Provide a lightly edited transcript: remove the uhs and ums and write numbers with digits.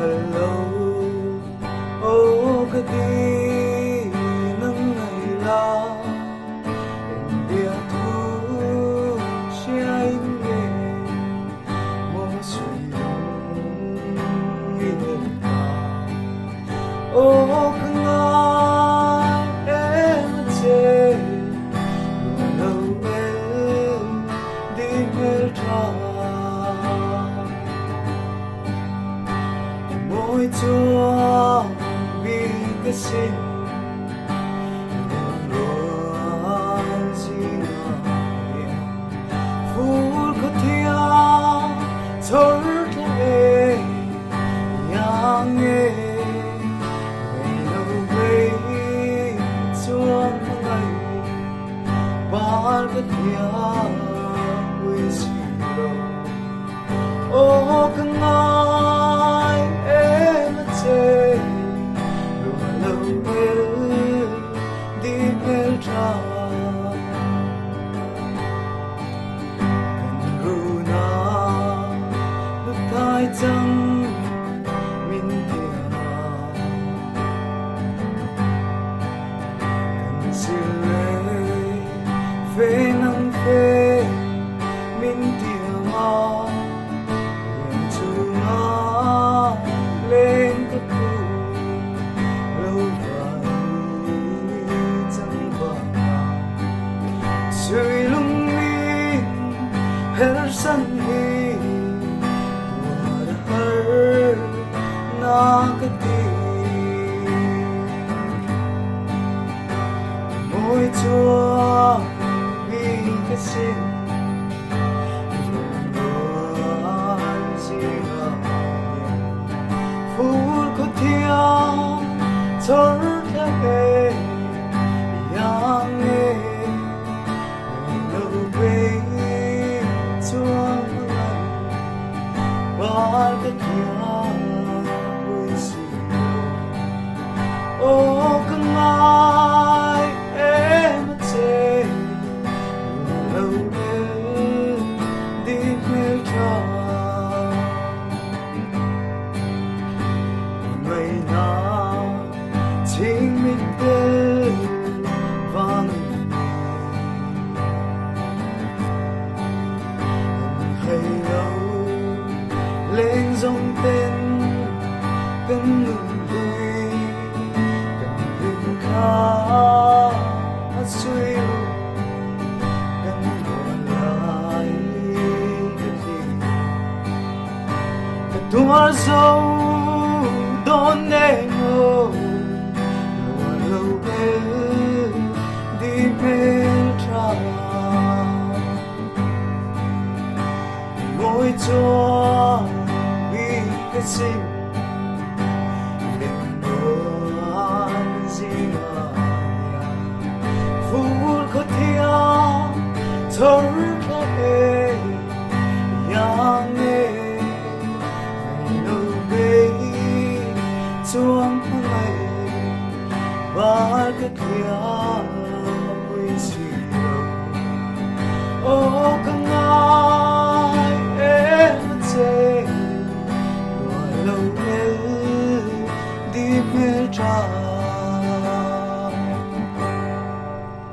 phal lo Aw ka di nang ngai la Eng bia thu hria in nge Maw sui lung i nel ta Aw ka ngai em a che Lua lo el di hmel tha Mawi chuang bik a sin Lungrual zingah hian Fur khaw thiang chawr thla e Iang e Ngei lo vei chuang hmangaih Par ka thiang pui si lo Aw ka ngai em a che Lua lo el di hmel tha Kan runa lutai chang min tia Kan silei fe nang fe min tiang a lian chunga leng ka thu lo vai chang vang a sui lung min her san hi tuar har na ka ti Mawi chuang mi ka sin Lungrual zingah hian Fur khaw thiang chawr thla he Iang e Ngei lo bei chuang hmangaih Par ka thiang pui si lo Aw ka ngai em a che Lung lo el di hmel tha Ngaihna chingmit tel vang An hai lo leng zawng ten kan nun hlui kan hlim kha a sui lu kan rual lai ka hlim ka tuar zo dawn nen aw lua lo el di hmel tha Mawi chuang bik ka sin Lengrual zingah hian Fur khaw thiang chawr thla e Iang e Ngei lo bei chuang hmangaih Bar ka thiang pui si lo Aw ka ngai em a che Lua lo el di hmel tha.